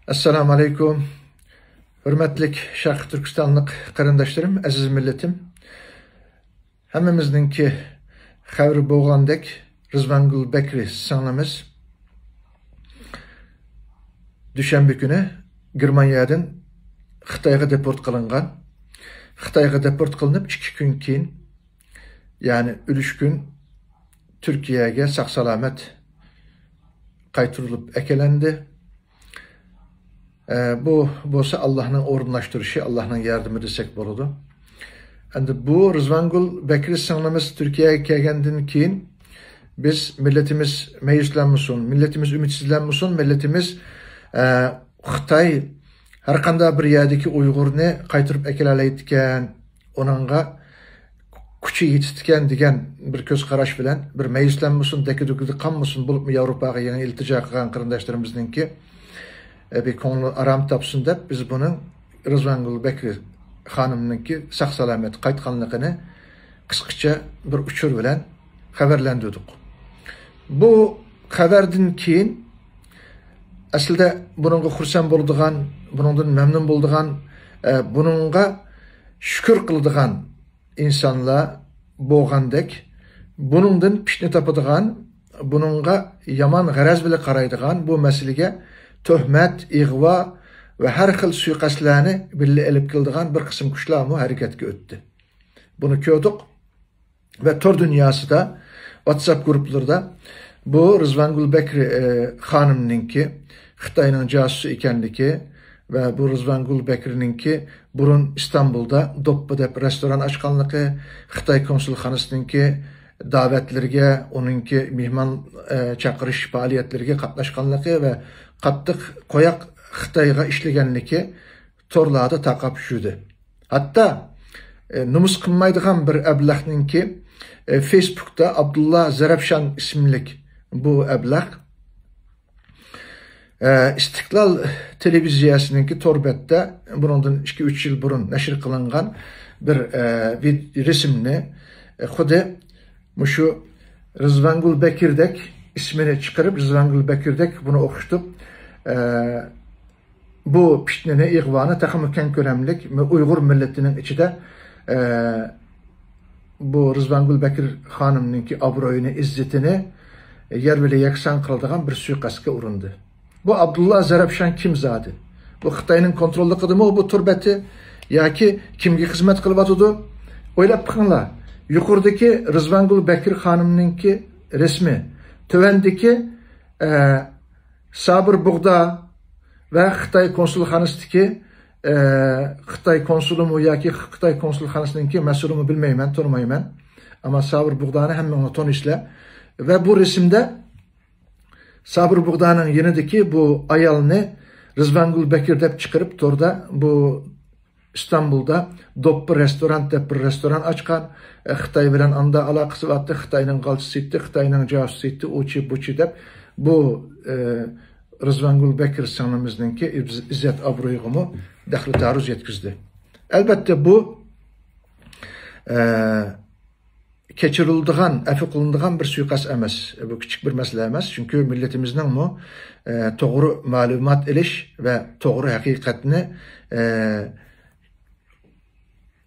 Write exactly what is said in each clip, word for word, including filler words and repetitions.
ئەسسالامۇ ئەلەيكۇم. ھۆرمەتلىك شەرقىي تۈركىستانلىق قېرىنداشلىرىم، ئەزىز مىللىتىم. ھەممىمىزنىڭكى خەۋىرى بولغاندەك، رىزۋانگۈل بەكرى سىڭلىمىز دۈشەنبە كۈنى گېرمانىيەدىن خىتايغا دېپورت قىلىنغان. خىتايغا دېپورت قىلىنىپ ئىككى كۈن كېيىن، يەنى ئۈلۈشكۈن تۈركىيەگە ساق-سالامەت قايتۇرۇلۇپ ئەكېلىندى. ئە، بۇ بولسا ئاللاھنىڭ ئورۇنلاشتۇرۇشى، ئاللاھنىڭ ياردىمى دېسەك بولىدۇ. ئەمدى بۇ رىزۋانگۈل بەكرى سىڭلىمىز تۈركىيەگە كەلگەندىن كېيىن، بىز مىللىتىمىز مەيۈسلەنمىسۇن، مىللىتىمىز ئۈمىدسىزلەنمىسۇن، مىللىتىمىز، ئە، خىتاي ھەر قانداق بىر يەردىكى ئۇيغۇرنى قايتۇرۇپ ئەكېلەلەيدىكەن، ئۇنىڭغا كۈچى يېتىدىكەن دېگەن بىر كۆز قاراش بىلەن، بىر مەيۈسلەنمىسۇن، دەككە-دۈككىدە قالمىسۇن، بولۇپمۇ ياۋروپاغا يېڭى ئىلتىجا قىلغان قېرىنداشلىرىمىزنىڭكى، ئە، بىر كۆڭلى ئارام تاپسۇن دەپ، بىز بۇنىڭ رىزۋانگۈل بەكرى خانىمنىڭكى ساق-سالامەت قايتقانلىقىنى قىسقىچە بىر ئۇچۇر بىلەن خەۋەرلەندۈردۇق. بۇ خەۋەردىن كېيىن، ئەسلىدە بۇنىڭغا خۇرسەن بولىدىغان، بۇنىڭدىن مەمنۇن بولىدىغان، ئە، بۇنىڭغا شۈكۈر قىلىدىغان ئىنسانلار بولغاندەك، بۇنىڭدىن پىتنە تاپىدىغان، بۇنىڭغا يامان غەرەز بىلەن قارايدىغان، بۇ مەسىلىگە تۆھمەت، ئىغۋا ۋە ھەر خىل سۇيىقەستلەرنى بىللە ئېلىپ كېلىدىغان بىر قىسىم كۈچلەرمۇ ھەرىكەتكە ئۆتتى. بۇنى كۆردۇق. ۋە تور دۇنياسىدا، ۋاتساپ گۇرۇپپىلىرىدا بۇ رىزۋانگۈل بەكرى، ئە، خانىمنىڭكى خىتاينىڭ جاسۇسى ئىكەنلىكى ۋە بۇ رىزۋانگۈل بەكرىنىڭكى بۇرۇن ئىستانبۇلدا دوپپا دەپ رېستوران ئاچقانلىقى، خىتاي كونسۇلخانىسىنىڭكى دەۋەتلىرىگە، ئۇنىڭكى مېھمان، ئە، چاقىرىش پائالىيەتلىرىگە قاتناشقانلىقى ۋە قاتتىق قوياق خىتايغا ئىشلىگەنلىكى تورلاردا تارقاپ يۈردى. ھەتتا، ئە، نومۇس قىلمايدىغان بىر ئەبلەخنىڭكى، ئە، فېيسبۇكتا ئابدۇللا زەرەپشان ئىسىملىك بۇ ئەبلەخ، ئە، ئىستىقلال تېلېۋىزىيەسىنىڭكى تور بەتتە بۇنىڭدىن ئىككى-ئۈچ يىل بۇرۇن نەشر قىلىنغان بىر، ئە، ۋىد-، رەسىمنى، ئە، خۇددى مۇشۇ رىزۋانگۈل بەكىردەك ئىسمىنى چىقىرىپ، رىزۋانگۈل بەكىردەك بۇنى ئوخشىتىپ، ئە، بۇ پىتنىنى، ئىغۋانى تېخىمۇ كەڭ كۆلەملىك ئۇيغۇر مىللىتىنىڭ ئىچىدە، ئە، بۇ رىزۋانگۈل بەكرى خانىمنىڭكى ئابرۇيىنى، ئىززىتىنى يەر بىلەن يەكسان قىلىدىغان بىر سۇيىقەستكە ئۇرۇندى. بۇ ئابدۇللا زەرەپشان كىم زادى؟ بۇ خىتاينىڭ كونتروللۇقىدىمۇ بۇ تور بەتى ياكى كىمگە خىزمەت قىلىۋاتىدۇ؟ ئويلاپ بېقىڭلار. يۇقىرىدىكى رىزۋانگۈل بەكرى خانىمنىڭكى رەسىمى، تۆۋەندىكى، ئە، سابىر بۇغدا ۋە خىتاي كونسۇلخانىسىدىكى، ئە، خىتاي كونسۇلىمۇ ياكى خىتاي كونسۇلخانىسىنىڭكى مەسئۇلىمۇ بىلمەيمەن، تونۇمايمەن. ئەمما سابىر بۇغدانى ھەممىڭلار تونۇيسىلەر. ۋە بۇ رەسىمدە سابىر بۇغدانىڭ يېنىدىكى بۇ ئايالنى رىزۋانگۈل بەكرى دەپ چىقىرىپ توردا بۇ ئىستانبۇلدا دوپپا رېستوران دەپ بىر رېستوران ئاچقان. ئە، خىتاي بىلەن ئاندا ئالاقىسى بارتى، خىتاينىڭ غالچىسى ئىدى، خىتاينىڭ جاسۇسى ئىدى، ئۇچى بۇچى دەپ بۇ، ئە، رىزۋانگۈل بەكرى سىڭلىمىزنىڭكى ئىز-، ئىززەت ئابرۇيىغىمۇ دەخلى تارۇز يەتكۈزدى. ئەلبەتتە بۇ، ئە، كەچۈرۈلىدىغان، ئەپۇ قىلىنىدىغان بىر سۇيىقەست ئەمەس. بۇ كىچىك بىر مەسىلە ئەمەس. چۈنكى مىللىتىمىزنىڭمۇ، ئە، توغرا مەلۇمات ئېلىش ۋە توغرا ھەقىقەتنى، ئە،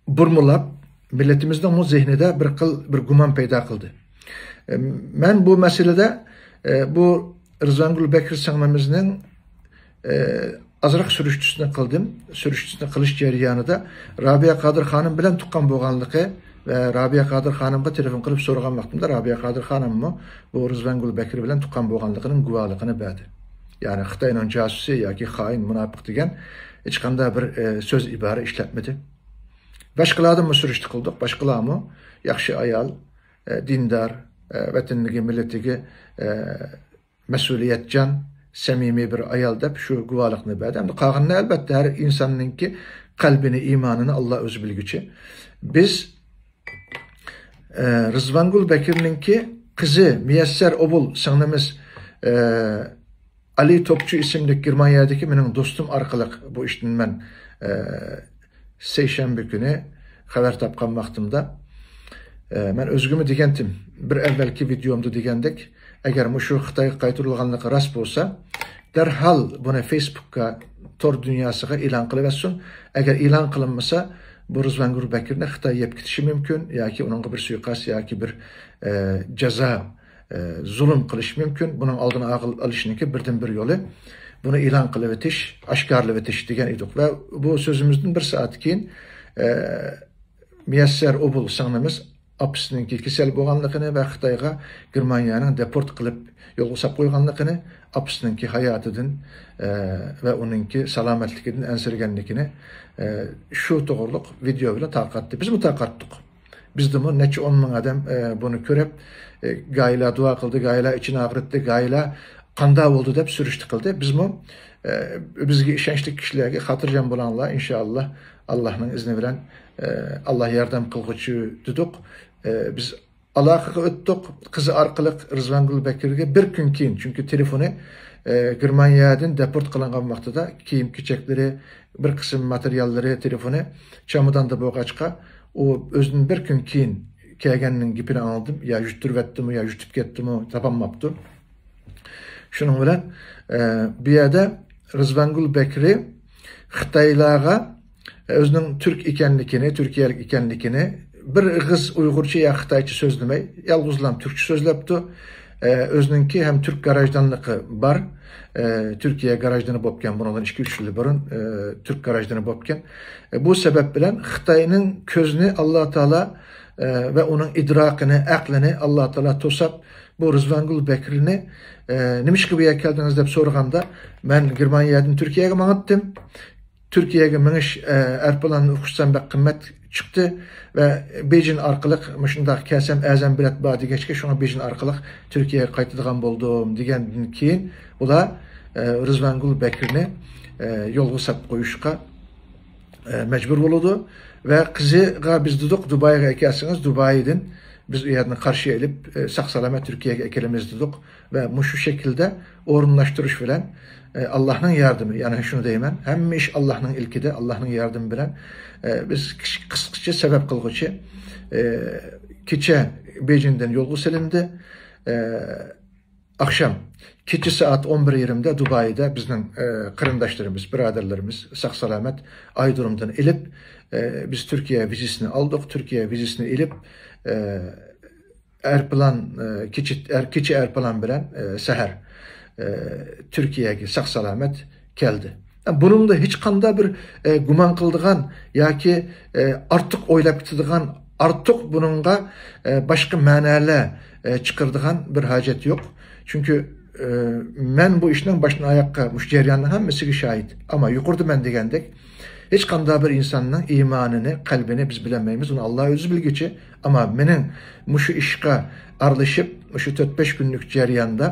بۇرمىلاپ، مىللىتىمىزنىڭمۇ زېھنىدە بىر خىل بىر گۇمان پەيدا قىلدى. ئە، مەن بۇ مەسىلىدە، ئە، بۇ رىزۋانگۈل بەكرى سىڭلىمىزنىڭ، ئە، ئازراق سۈرۈشتىسىنى قىلدىم. سۈرۈشتىسىنى قىلىش جەريانىدا رابىيە قادىر خانىم بىلەن تۇغقان بولغانلىقى ۋە رابىيە قادىر خانىمغا تېلېفون قىلىپ سورىغان ۋاقتىمدا، رابىيە قادىر خانىممۇ بۇ رىزۋانگۈل بەكرى بىلەن تۇغقان بولغانلىقىنىڭ گۇۋاھلىقىنى بەردى. يەنى خىتاينىڭ جاسۇسى ياكى خائىن، مۇناپىق دېگەن ھېچقانداق بىر، ئە، سۆز ئىبارە ئىشلەتمىدى. باشقىلاردىنمۇ سۈرۈشتە قىلدۇق. باشقىلارمۇ ياخشى ئايال، ئە، دىندار، ئە، ۋەتىنىگە، مىللىتىگە، ئە، مەسئۇلىيەتچان، سەمىمىي بىر ئايال دەپ شۇ گۇۋاھلىقنى بەردى. ئەمدى قالغىنىنى ئەلبەتتە ھەر ئىنساننىڭكى قەلبىنى، ئىمانىنى ئاللا ئۆزى بىلگۈچى. بىز، ئە، رىزۋانگۈل بەكرىنىڭكى قىزى مىيەسسەر ئوبۇل سىڭلىمىز، ئە، ئالى توپچى ئىسىملىك گېرمانىيەدىكى مېنىڭ دوستۇم ئارقىلىق بۇ ئىشتىن مەن، ئە، سەيشەنبە كۈنى خەۋەر تاپقان ۋاقتىمدا، ئە، مەن ئۆزگىمۇ دېگەنتىم، بىر ئەۋۋەلكى ۋىدېيومدا دېگەندەك، ئەگەر مۇشۇ خىتايغا قايتۇرۇلغانلىقى راست بولسا، دەرھال بۇنى فېيسبۇكقا تور دۇنياسىغا ئېلان قىلىۋەتسۇن. ئەگەر ئېلان قىلىنمىسا، بۇ رىزۋانگۈل بەكرىنى خىتاي يەپ كېتىشى مۇمكىن ياكى ئۇنىڭغا بىر سۇيىقەست ياكى بىر، ئە، جازا، ئە، زۇلۇم قىلىشى مۇمكىن. بۇنىڭ ئالدىنى ئال-، ئېلىشنىڭكى بىردىنبىر يولى بۇنى ئېلان قىلىۋېتىش، ئاشكارىلىۋېتىش دېگەن ئىدۇق. ۋە بۇ سۆزىمىزدىن بىر سائەت كېيىن، ئە، مىيەسسەر ئوبۇل سىڭلىمىز ئاپىسىنىڭكى كېسەل بولغانلىقىنى ۋە خىتايغا گېرمانىيەنىڭ دېپورت قىلىپ يولغا ساپ قويغانلىقىنى، ئاپىسىنىڭكى ھاياتىدىن، ئە، ۋە ئۇنىڭكى سالامەتلىكىدىن ئەنسىرىگەنلىكىنى، ئە، شۇ توغرۇلۇق ۋىدېئو بىلەن تارقاتتى. بىزمۇ تارقاتتۇق. بىزدىمۇ نەچچە ئون مىڭ ئادەم، ئە، بۇنى كۆرۈپ، ئە، گاھىلا دۇئا قىلدى، گاھىلا ئىچىنى ئاغرىتتى، گاھىلا قانداق بولدى دەپ سۈرۈشتە قىلدى. بىزمۇ، ئە، بىزگە ئىشەنچلىك كىشىلەرگە خاتىرجەم بولۇڭلار، ئىنشائاللا، ئاللاھنىڭ ئىزنى بىلەن، ئە، ئاللا ياردەم قىلغۇچى دېدۇق. ئە، بىز ئالاقىگە ئۆتتۇق. قىزى ئارقىلىق رىزۋانگۈل بەكرىگە بىر كۈن كېيىن، چۈنكى تېلېفونى، ئە، گېرمانىيەدىن دېپورت قىلىنغان ۋاقتىدا كىيىم-كېچەكلىرى، بىر قىسىم ماتېرىياللىرى، تېلېفونى چاماداندا بولغاچقا، ئۇ ئۆزىدىن بىر كۈن كېيىن كەلگەننىڭ گېپىنى ئاڭلىدىم. يا يۇتتۇرۇۋەتتىمۇ، يا يۇتۇپ كەتتىمۇ، تاپالماپتۇ. شۇنىڭ بىلەن، ئە، بۇ يەردە رىزۋانگۈل بەكرى خىتايلارغا ئۆزىنىڭ تۈرك ئىكەنلىكىنى، تۈركىيەلىك ئىكەنلىكىنى، بىر ئېغىز ئۇيغۇرچە يا خىتايچە سۆزلىمەي، يالغۇزلام تۈركچە سۆزلەپتۇ. ئە، ئۆزىنىڭكى ھەم تۈرك گراژدانلىقى بار. ئە، تۈركىيە گراژدانى بولۇپ كەلگەن بۇنىڭدىن ئىككى ئۈچ يىل بۇرۇن، ئە، تۈرك گراژدانى بولۇپ كەلگەن. ئە، بۇ سەۋەب بىلەن خىتاينىڭ كۆزىنى ئاللا تائالا، ئە، ۋە ئۇنىڭ ئىدراكىنى، ئەقلىنى ئاللا تائالا توساپ، بۇ رىزۋانگۈل بەكرىنى، ئە، نېمىشقا بۇ يەرگە كەلدىڭىز دەپ سورىغاندا، مەن گېرمانىيەدىن تۈركىيەگە ماڭاتتىم. تۈركىيەگە مېڭىش، ئە، ئايروپىلاننى ئۇچۇرسام بەك قىممەت چىقتى ۋە بېيجىڭ ئارقىلىق مۇشۇنداق كەلسەم ئەرزان بېلەت بار دېگەچكە، شۇڭا بېيجىڭ ئارقىلىق تۈركىيەگە قايتىدىغان بولدۇم دېگەندىن كېيىن، ئۇلار، ئە، رىزۋانگۈل بەكرىنى، ئە، يولغا ساپ قويۇشقا، ئە، مەجبۇر بولىدۇ. ۋە قىزىغا بىز دېدۇق، دۇبايغا ئەكەلسىڭىز، دۇبايدىن بىز ئۇ يەردىن قارشى ئېلىپ، ئە، ساق سالامەت تۈركىيەگە ئەكېلىمىز دېدۇق. ۋە مۇشۇ شەكىلدە ئورۇنلاشتۇرۇش بىلەن، ئە، ئاللاھنىڭ ياردىمى، يەنە شۇنى دەيمەن، ھەممە ئىش ئاللاھنىڭ ئىلكىدە، ئاللاھنىڭ ياردىمى بىلەن، ئە، بىز كىش-، قىسقىچە سەۋەب قىلغۇچى، ئە، كېچە بېيجىڭدىن يولغا سېلىندى. ئە، ئاخشام، كېچە سائەت ئون بىر يېرىمدە دۇبايدا بىزنىڭ، ئە، قېرىنداشلىرىمىز، بۇرادەرلىرىمىز ساق سالامەت ئايرودرومدىن ئېلىپ، ئە، بىز تۈركىيە ۋىزىسىنى ئالدۇق. تۈركىيە ۋىزىسىنى ئېلىپ، ئە، ئايروپىلان، ئە، كېچە، ئەر-، كېچە ئايروپىلان بىلەن، ئە، سەھەر، ئە، تۈركىيەگە ساق سالامەت كەلدى. بۇنىڭدا ھېچقانداق بىر، ئە، گۇمان قىلىدىغان ياكى، ئە، ئارتۇق ئويلاپ كېتىدىغان، ئارتۇق بۇنىڭغا، ئە، باشقا مەنەلەر، ئە، چىقىرىدىغان بىر ھاجەت يوق. چۈنكى، ئە، مەن بۇ ئىشنىڭ باشتىن ئاياققا مۇشۇ جەرياننىڭ ھەممىسىگە شاھىت. ئەمما يۇقىرىدا مەن دېگەندەك، ھېچقانداق بىر ئىنساننىڭ ئىمانىنى، قەلبىنى بىز بىلەلمەيمىز، ئۇنى ئاللا ئۆزى بىلگۈچى. ئەمما مېنىڭ مۇشۇ ئىشقا ئارىلىشىپ، مۇشۇ تۆت بەش كۈنلۈك جەرياندا،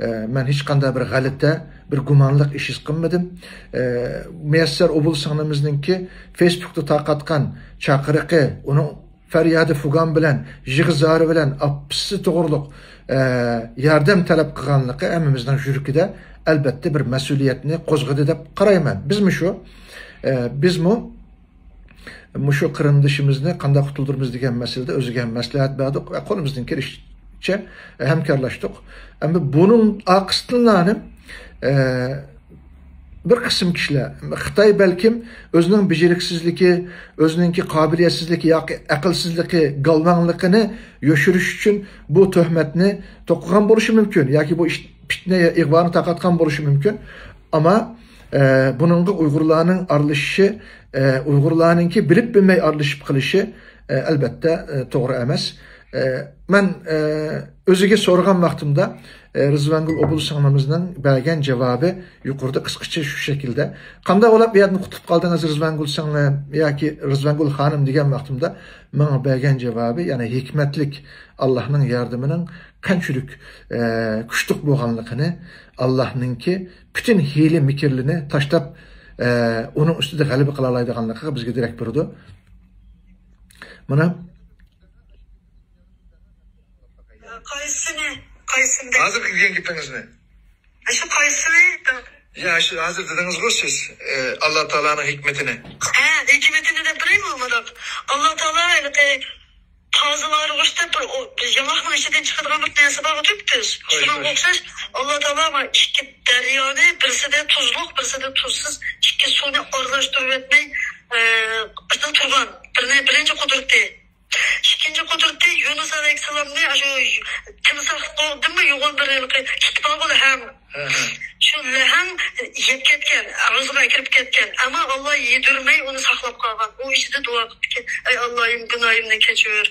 ئە، مەن ھېچقانداق بىر غەلىتە، بىر گۇمانلىق ئىش ھېس قىلمىدىم. ئە، مۇيەسسەر ئوبۇل سىڭلىمىزنىڭكى فېيسبۇكتا تارقاتقان چاقىرىقى، ئۇنىڭ پەريادى فىغان بىلەن، يىغا زارى بىلەن ئاپىسى توغرۇلۇق، ئە، ياردەم تەلەپ قىلغانلىقى ھەممىمىزنىڭ يۈرىكىدە، ئەلبەتتە، بىر مەسئۇلىيەتنى قوزغىدى دەپ قارايمەن. بىزمۇ شۇ، ئە، بىزمۇ مۇشۇ قېرىندىشىمىزنى قانداق قۇتۇلدۇرىمىز دېگەن مەسىلىدە ئۆزىگە ھەم مەسلىھەت بەردۇق ۋە قولىمىزدىن كېلىشىچە ھەمكارلاشتۇق. ئەمدى بۇنىڭ ئارقىسىدىنلا، ئە، بىر قىسىم كىشىلەر، خىتاي بەلكىم ئۆزىنىڭ بېجىرىكسىزلىكى، ئۆزىنىڭكى قابىلىيەتسىزلىكى ياكى ئەقىلسىزلىكى، گالۋاڭلىقىنى يوشۇرۇش ئۈچۈن بۇ تۆھمەتنى توقۇغان بولۇشى مۇمكىن ياكى بۇ ئىش پىتنە يا ئىغۋانى تارقاتقان بولۇشى مۇمكىن. ئەمما، ئە، بۇنىڭغا ئۇيغۇرلارنىڭ ئارىلىشىشى، ئە، ئۇيغۇرلارنىڭكى بىلىپ بىلمەي ئارىلىشىپ قېلىشى، ئە، ئەلبەتتە، ئە، توغرا ئەمەس. ئە، مەن، ئە، ئۆزىگە سورىغان ۋاقتىمدا، ئە، رىزۋانگۈل ئوبۇل سىڭلىمىزنىڭ بەرگەن جاۋابى يۇقىرىدا قىسقىچە شۇ شەكىلدە. قانداق بولۇپ بۇ يەردىن قۇتۇلۇپ قالدىڭىز، رىزۋانگۈل سىڭلىم ياكى رىزۋانگۈل خانىم دېگەن ۋاقتىمدا، ماڭا بەرگەن جاۋابى، يەنى ھېكمەتلىك، ئاللاھنىڭ ياردىمىنىڭ قانچىلىك، ئە، كۈچلۈك بولغانلىقىنى، ئاللاھنىڭكى پۈتۈن ھىيلە مىكىرلىرىنى تاشلاپ، ئە، ئۇنىڭ ئۈستىدە غەلىبە قىلالايدىغانلىقىغا بىزگە دېرەك بېرىدۇ. مانا. قايسىنى؟ قايسىنى دەپ؟ ھازىر دېگەن گېپىڭىزنى. ئاشۇ قايسىنى؟ يا، شۇ ھازىر دېدىڭىزغۇ سىز، ئە، ئاللا تائالانىڭ ھېكمىتىنى. ھە، ھېكمىتىنى دەپ بېرەيمۇ مۇنداق. ئاللا تائالا ھېلىقى قازىلارغۇچ دەپ بىر ئو-، بىر ياڭاقنىڭ ئىچىدىن چىقىدىغان بىر نەرسە بارغۇ، تۈپتۈز. شۇنىڭغا ئوخشاش، ئاللا تائالا مانا ئىككى دەريانى، بىرسىدە تۇزلۇق، بىرسىدە تۇزسىز، ئىككى سۇنى ئارىلاشتۇرۇۋەتمەي، ئە، ئىچىدە تۇرغان بىرنى-، بىرىنچى قۇدرىتى. ئىككىنچى قۇدرىتى يۇنۇس ئەلەيھىسسالامنى ئاشۇ تىمساھقىدىنمۇ يوغان بىر ھېلىقى كىتاب بار، لەھەڭ. ھە، ھە. شۇ لەھەڭ يەپ كەتكەن، ئاغزىغا كىرىپ كەتكەن. ئەمما ئاللا يېدۈرمەي ئۇنى ساقلاپ قالغان. ئۇ ئىچىدە دۇئا قىپتىكەن، ئەي ئاللاھىم، گۇناھىمنى كەچۈر،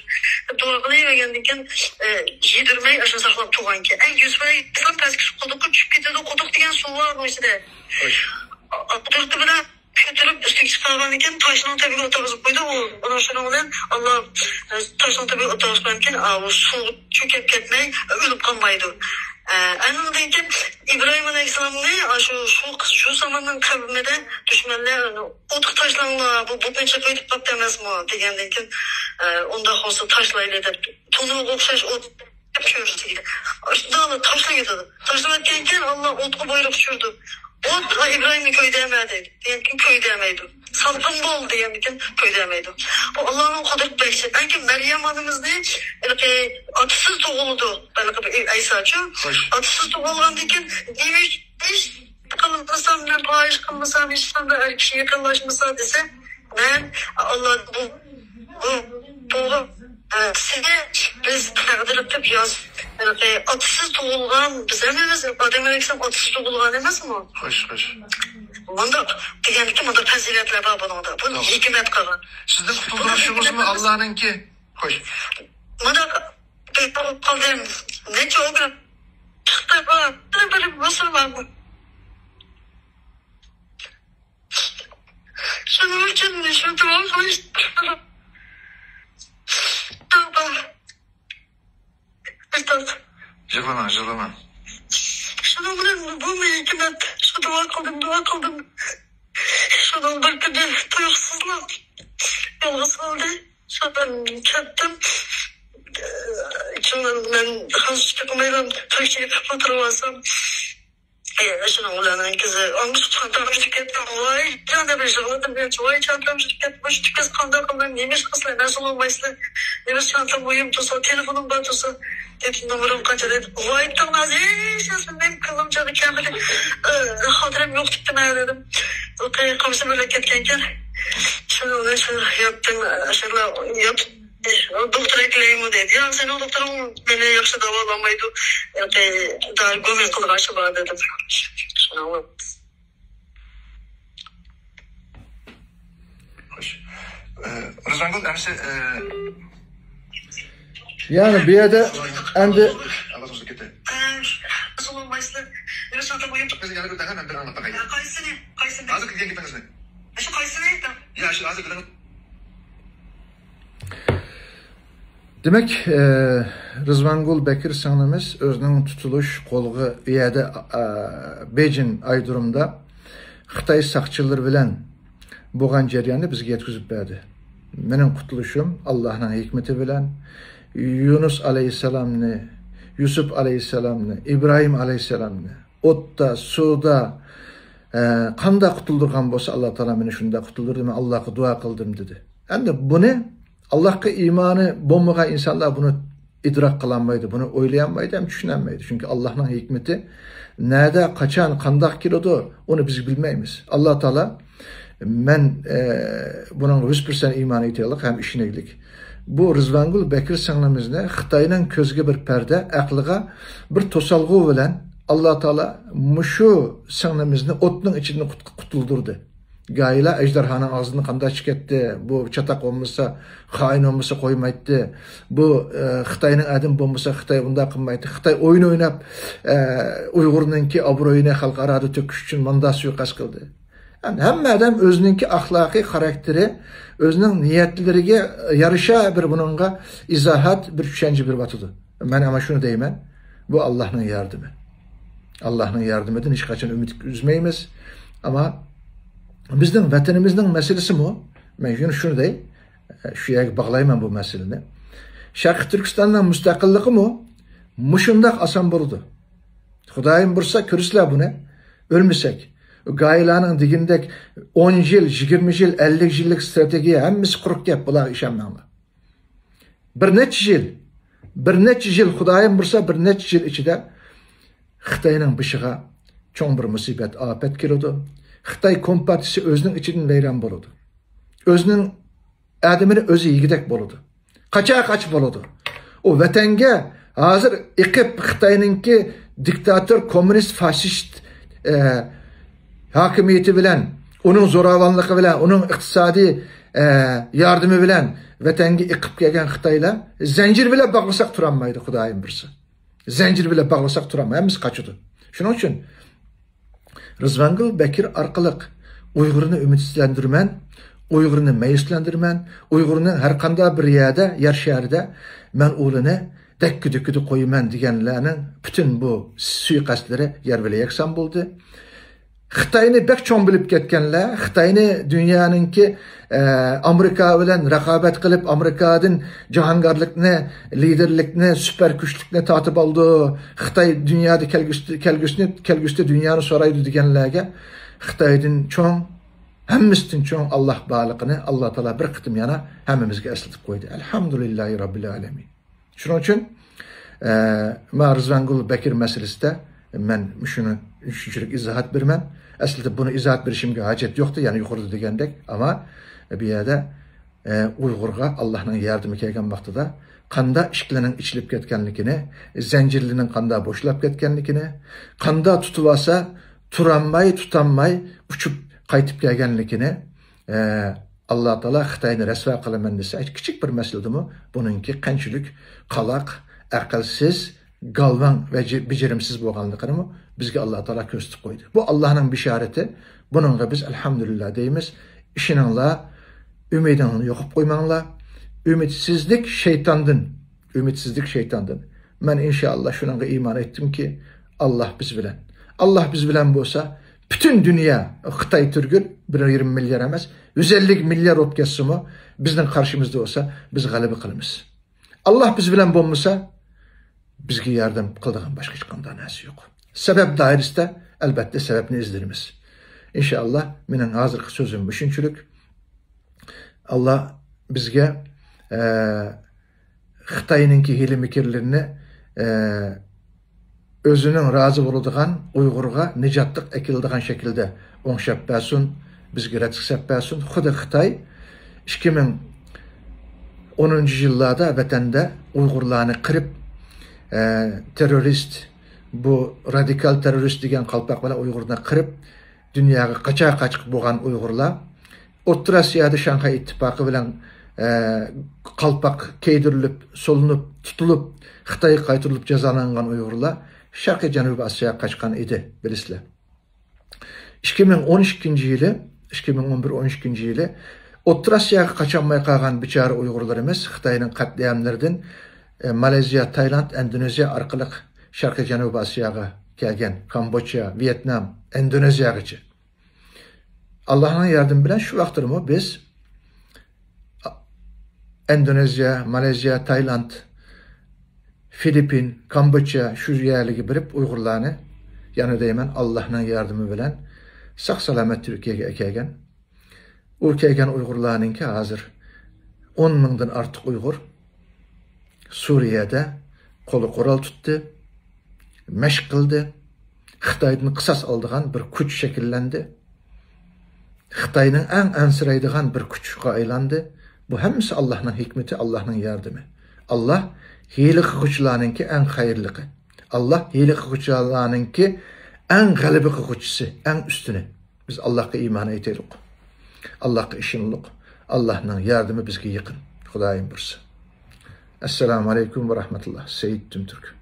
دەپ دۇئا قىلىۋەرگەندىن كېيىن، ئە، يېدۈرمەي ئاشۇ ساقلاپ تۇرغانكەن. ئەي، يۈسۈپ ئەلەيھىسسالام پەسكە چۈشۈپ قۇدۇققا چۈشۈپ كېتىدۇ. قۇدۇق دېگەن سۇ بار ئۇنىڭ ئىچىدە. خوش. قۇدرىتى بىلەن كۆتۈرۈپ ئۈستىگە چىقارغاندىن كېيىن تاشنىڭ تۈۋىگە ئولتۇرغۇزۇپ قويدى. ئۇ، ئۇنىڭ شۇنىڭ بىلەن ئاللا، ئە، تاشنىڭ تۈۋىگە ئولتۇرغۇزغاندىن كېيىن، ئا، ئۇ سۇ چۆكۈپ كەتمەي ئۆلۈپ قالمايدۇ. ئە، ئاندىن كېيىن ئىبراھىم ئەلەيھىسسالامنى، ئا، شۇ، شۇ، شۇ زاماننىڭ قەۋمىدە دۈشمەنلەر، «ئوتقا تاشلاڭلار، بۇ بۇتنى چېقىۋېتىپ قاپتۇ ئەمەسمۇ؟» دېگەندىن كېيىن، ئە، «ئۇنداق بولسا تاشلايلى» دەپ، تونۇرغا ئوخشاش ئوت چۆرىسىگە. شۇنداقلا تاشلىۋېتىدۇ. تاشلىۋەتكەندىن كېيىن ئاللا ئوتقا بۇيرۇق چۈشۈردى. «ئوت، ئا، ئىبراھىمنى كۆيدۈرمە» دەيدۇ. دېگەندىن كېيىن كۆيدۈرمەيدۇ. «سالقىن بول» دېگەندىن كېيىن كۆيدۈرمەيدۇ. بۇ ئاللانىڭ قۇدرەت بەخشى. ئەنكى مەريەم ئانىمىزنى، ھېلىقى، ئاتىسىز تۇغۇلىدۇ. ھېلىقى بىر ئەيساچۇ. خوش. ئاتىسىز تۇغۇلغاندىن كېيىن نېمە ئىش قىلمىسام، مەن پاھىش قىلمىسام، ھېچقانداق ئەر كىشى يېقىنلاشمىسا دېسە، مەن ئاللا بۇ، بۇ، بۇ، ئە، سېنى بىز تەقدىر قىلىپ ياز-، ھېلىقى ئاتىسىز تۇغۇلغان، بىز ھەممىمىز ئادەم ئەلەيھىسسالام ئاتىسىز تۇغۇلغان ئەمەسمۇ؟ خوش، خوش. مۇنداق دېگەندىكى مۇنداق پەزىلەتلەر بار بۇنىڭدا. بۇنى توغرا. ھېكمەت قىلغان. سىزنىڭ قۇتۇلدۇرۇشىڭىزمۇ ئاللانىڭكى؟ خوش. مانا بىر قالدىم. نەچچە ئوكرۇ چىقتى بار. بىر مۇسۇلمان. شۇنىڭ ئۈچۈن شۇ دۇئا قىلىش. توبا. ئۇستاز. يىغلىماڭ، يىغلىماڭ. شۇنىڭ بىلەن بۇ ھېكمەت، شۇ دۇئا قىلدىم، دۇئا قىلدىم. شۇنىڭ بىر كۈنى تۇيۇقسىزلا يولغا سالدى. شۇندىن كەتتىم. شۇندىن مەن خەنزۇچە قىلمايلا، تۈركچە قىلىپ ئولتۇرۇۋالسام، ئە، شۇنىڭ بىلەن كىزى، ئاڭغىچە چانتام يۈتۈپ كەتتىم. ۋاي، جان دەپ يىغلىدىم. ۋاي، چانتام يۈتۈپ كەتتى. مۇشۇ كىز قانداق قىلدى؟ نېمە ئىش قىلسىلەر، مەسئۇل بولمايسىلەر؟ نېمە چانتام مۇھىم تۇرسا، تېلېفونۇم بار تۇرسا، دېدىم، نومۇرۇم قانچە دېدى. ۋاي، تىڭ ھېچ نەرسە مېنىڭ كۆڭلۈم جايغا كەلمىدى. ئە، خاتىرەم يوقىتىپتىمەن دېدىم. قومشىم بىلەن كەتكەنكەن. شۇ، شۇ ياتتىم، شۇلا ياتتىم. دوختۇر ئەكلەيمۇ دەيدۇ. ياق، سېنىڭ دوختۇرۇڭ مېنى ياخشى داۋالىمايدۇ. ياقى دارى گومىن قىلغان ئىشى بار دېدىم. شۇنىڭ بىلەن. خوش. ئە، رىزۋانگۈل، ئەمسە، ئە، يەنى بۇ يەردە ئەمدى ئاۋازىڭىز كەتتى. ئە، قايسىنى؟ قايسىنى؟ ھازىر كېلگەن گېپىڭىزنى. شۇ قايسىنى؟ يا، شۇ ھازىر كېلىڭ. دېمەك، ئە، رىزۋانگۈل بەكرى سىڭلىمىز ئۆزىنىڭ تۇتۇلۇش قولغا ئۇ يەردە، ئە، بېيجىڭ ئايرودرومدا خىتاي ساقچىلىرى بىلەن بولغان جەرياننى بىزگە يەتكۈزۈپ بەردى. مېنىڭ قۇتۇلۇشۇم ئاللاھنىڭ ھېكمىتى بىلەن يۇنۇس ئەلەيھىسسالامنى، يۈسۈپ ئەلەيھىسسالامنى، ئىبراھىم ئەلەيھىسسالامنى ئوتتا، سۇدا، ئە، قانداق قۇتۇلدۇرغان بولسا، ئاللا تائالا مېنى شۇنداق قۇتۇلدۇردى، مەن ئاللاغا دۇئا قىلدىم، دېدى. ئەمدى بۇنى ئاللاھقا ئىمانى بولمىغان ئىنسانلار بۇنى ئىدراك قىلالمايدۇ، بۇنى ئويلىيالمايدۇ ھەم چۈشىنەلمەيدۇ. چۈنكى ئاللاھنىڭ ھېكمىتى نەدە، قاچان، قانداق كېلىدۇ، ئۇنى بىز بىلمەيمىز. ئاللا تائالا مەن، ئە، بۇنىڭغا يۈز پىرسەنت ئىمان ئېيتايلىق ھەم ئىشىنەيلىك. بۇ رىزۋانگۈل بەكرى سىڭلىمىزنى خىتاينىڭ كۆزىگە بىر پەردە، ئەقلىگە بىر توسالغۇ بىلەن ئاللا تائالا مۇشۇ سىڭلىمىزنى ئوتنىڭ ئىچىدىن قۇت-، قۇتۇلدۇردى. گاھىلا ئەجدىھانىڭ ئاغزىدىن قانداق چىقاتتى، بۇ چاتاق بولمىسا، خائىن بولمىسا قويمايتتى. بۇ، ئە، خىتاينىڭ ئادىمى بولمىسا، خىتاي بۇنداق قىلمايتتى. خىتاي ئويۇن ئويناپ، ئە، ئۇيغۇرنىڭكى ئابرۇيىنى خەلقئارادا تۆكۈش ئۈچۈن مۇنداق سۇيىقەست قىلدى. يەنى ھەممە ئادەم ئۆزىنىڭكى ئەخلاقىي خاراكتېرى، ئۆزىنىڭ نىيەتلىرىگە يارىشا بىر بۇنىڭغا ئىزاھات، بىر چۈشەنچە بېرىۋاتىدۇ. مەن ئەمما شۇنى دەيمەن، بۇ ئاللاھنىڭ ياردىمى. ئاللاھنىڭ ياردىمىدىن ھېچقاچان ئۈمىد ئۈزمەيمىز. ئەمما بىزنىڭ ۋەتىنىمىزنىڭ مەسىلىسىمۇ، مەن يەنە شۇنى دەي، شۇ يەرگە باغلايمەن بۇ مەسىلىنى. شەرقىي تۈركىستاننىڭ مۇستەقىللىقىمۇ مۇشۇنداق ئاسان بولىدۇ. خۇدايىم بۇيرۇسا كۆرىسىلەر بۇنى. ئۆلمىسەك. گاھىلارنىڭ دېگىنىدەك ئون يىل، يىگىرمە يىل، ئەللىك يىللىق ستراتېگىيە ھەممىسى قۇرۇق گەپ، بۇلارغا ئىشەنمەڭلار. بىر نەچچە يىل، بىر نەچچە يىل، خۇدايىم بۇيرۇسا، بىر نەچچە يىل ئىچىدە خىتاينىڭ بېشىغا چوڭ بىر مۇسىبەت، ئاپەت كېلىدۇ. خىتاي كومپارتىيىسى ئۆزىنىڭ ئىچىدىن ۋەيران بولىدۇ. ئۆزىنىڭ ئادىمىنى ئۆزى يېگۈدەك بولىدۇ. قاچا-قاچ بولىدۇ. ئۇ ۋەتەنگە ھازىر ئېقىپ، خىتاينىڭكى دىكتاتور، كوممۇنىست، فاشىست، ئە، ھاكىمىيىتى بىلەن، ئۇنىڭ زوراۋانلىقى بىلەن، ئۇنىڭ ئىقتىسادىي، ئە، ياردىمى بىلەن ۋەتەنگە ئېقىپ كەلگەن خىتايلار زەنجىر بىلەن باغلىساق تۇرالمايدۇ، خۇدايىم بۇيرۇسا. زەنجىر بىلەن باغلىساق تۇرالمايدۇ، ھەممىسى قاچىدۇ. شۇنىڭ ئۈچۈن رىزۋانگۈل بەكرى ئارقىلىق ئۇيغۇرنى ئۈمىدسىزلەندۈرىمەن، ئۇيغۇرنى مەيۈسلەندۈرىمەن، ئۇيغۇرنىڭ ھەر قانداق بىر يەردە، يەر شارىدا مەن ئۇلىنى دەككە-دۈككىدە قويىمەن دېگەنلەرنىڭ پۈتۈن بۇ سۇيىقەستلىرى يەر بىلەن يەكسان بولدى. خىتاينى بەك چوڭ بىلىپ كەتكەنلەر، خىتاينى دۇنيانىڭكى، ئە، ئامېرىكا بىلەن رىقابەت قىلىپ، ئامېرىكادىن جاھانگەرلىكنى، لىدېرلىكنى، سۈپەر كۈچلۈكنى تارتىپ ئالىدۇ. خىتاي دۇنيادا كەلگۈسىدە، كەلگۈسىنى، كەلگۈسىدە دۇنيانى سورايدۇ دېگەنلەرگە خىتايدىن چوڭ، ھەممىسىدىن چوڭ ئاللاھ بارلىقىنى ئاللاھ تائالا بىر قېتىم يەنە ھەممىمىزگە ئەسلىتىپ قويدى. ئەلھەمدۇلىللاھى رەببىل ئالەمىن. شۇنىڭ ئۈچۈن، ئە، ما رىزۋانگۈل بەكرى مەسىلىسىدە مەن شۇنى شۇنچىلىك ئىزاھات بېرىمەن. ئەسلىدە بۇنى ئىزاھات بېرىشىمگە ھاجەت يوقتى، يەنە يۇقىرىدا دېگەندەك. ئەمما بۇ يەردە، ئە، ئۇيغۇرغا ئاللاھنىڭ ياردىمى كەلگەن ۋاقتىدا قانداق ئىشىكلەرنىڭ ئېچىلىپ كەتكەنلىكىنى، زەنجىرلىرىنىڭ قانداق بوشلاپ كەتكەنلىكىنى، قانداق تۇتۇۋالسا تۇرالماي، تۇتالماي ئۇچۇپ قايتىپ كەلگەنلىكىنى، ئە، ئاللاھ تائالا خىتاينى رەسۋا قىلىمەن دېسە، كىچىك بىر مەسىلىدىمۇ بۇنىڭكى قانچىلىك قالاق، ئەقىلسىز، گالۋاڭ ۋە جى-، بېجىرىمسىز بولغانلىقىنىمۇ بىزگە ئاللاھ تائالا كۆرسىتىپ قويدى. بۇ ئاللاھنىڭ بېشارىتى. بۇنىڭغا بىز ئەلھەمدۇلىللا دەيمىز. ئىشىنىڭلار، ئۈمىدىڭلارنى يوقاپ قويماڭلار. ئۈمىدسىزلىك شەيتاندىن. ئۈمىدسىزلىك شەيتاندىن. مەن ئىنشائاللا شۇنىڭغا ئىمان ئېيتتىمكى، ئاللاھ بىز بىلەن. ئاللاھ بىز بىلەن بولسا، پۈتۈن دۇنيا، خىتاي تۈرگۈل بىر يېرىم مىليار ئەمەس، يۈز ئەللىك مىليار بولۇپ كەتسىمۇ، بىزنىڭ قارشىمىزدا بولسا، بىز غەلىبە قىلىمىز. ئاللاھ بىز بىلەن بولمىسا، بىزگە ياردەم قىلىدىغان باشقا ھېچقانداق نەرسە يوق. سەۋەب دائىرىسىدە، ئەلبەتتە، سەۋەبنى ئىزدەيمىز. ئىنشائاللا، مېنىڭ ھازىرقى سۆزۈم مۇشۇنچىلىك. ئاللاھ بىزگە، ئە، خىتاينىڭكى ھىيلە-مىكىرلىرىنى، ئە، ئۆزىنىڭ رازى بولىدىغان، ئۇيغۇرغا نىجاتلىق ئەكېلىدىغان شەكىلدە ئوڭشاپ بەرسۇن، بىزگە رەتلىك سەپ بەرسۇن. خۇددى خىتاي ئىككى مىڭ ئونىنچى يىللاردا ۋەتەندە ئۇيغۇرلارنى قىرىپ، ئە، تېررورىست، بۇ رادىكال تېررورىست دېگەن قالپاق بىلەن ئۇيغۇرنى قىرىپ، دۇنياغا قاچا-قاچ بولغان ئۇيغۇرلار ئوتتۇرا ئاسىيادا شاڭخەي ئىتتىپاقى بىلەن، ئە، قالپاق كىيدۈرۈلۈپ، سولىنىپ، تۇتۇلۇپ، خىتايغا قايتۇرۇلۇپ جازالانغان ئۇيغۇرلار شەرقىي جەنۇبىي ئاسىياغا قاچقان ئىدى، بىلىسىلەر. ئىككى مىڭ ئون ئىككىنچى يىلى، ئىككى مىڭ ئون بىر ئون ئىككىنچى يىلى ئوتتۇرا ئاسىياغا قاچالماي قالغان بىچارە ئۇيغۇرلىرىمىز خىتاينىڭ قەتلىئاملىرىدىن، ئە، مالايزىيا، تايلاند، ئىندونېزىيە ئارقىلىق شەرقىي جەنۇبىي ئاسىياغا كەلگەن، كامبودژا، ۋيېتنام، ئىندونېزىيەغىچە. ئاللاھنىڭ ياردىمى بىلەن شۇ ۋاقىتتىمۇ بىز ئىندونېزىيە، مالايزىيە، تايلاند، فىلىپپىن، كامبودژا شۇ يەرلەرگە بېرىپ ئۇيغۇرلارنى، يەنە دەيمەن، ئاللاھنىڭ ياردىمى بىلەن ساق-سالامەت تۈركىيەگە ئەكەلگەن. ئۇ كەلگەن ئۇيغۇرلارنىڭكى ھازىر ئون مىڭدىن ئارتۇق ئۇيغۇر سۈرىيەدە قولى قورال تۇتتى، مەشىق قىلدى، خىتايدىن قىساس ئالىدىغان بىر كۈچ شەكىللەندى. خىتاينىڭ ئەڭ ئەنسىرەيدىغان بىر كۈچكە ئايلاندى. بۇ ھەممىسى ئاللاھنىڭ ھېكمىتى، ئاللاھنىڭ ياردىمى. ئاللاھ ھىيلە قىلغۇچىلارنىڭكى ئەڭ خەيرلىقى. ئاللاھ ھىيلە قىلغۇچىلارنىڭكى ئەڭ غەلىبە قىلغۇچىسى، ئەڭ ئۈستۈنى. بىز ئاللاھقا ئىمان ئېيتايلۇق. ئاللاھقا ئىشىنىلۇق. ئاللاھنىڭ ياردىمى بىزگە يېقىن. خۇدايىم بۇيرۇسا. ئەسسالامۇ ئەلەيكۇم ۋە رەھمەتۇللاھ. سەئىد تۈمتۈرك.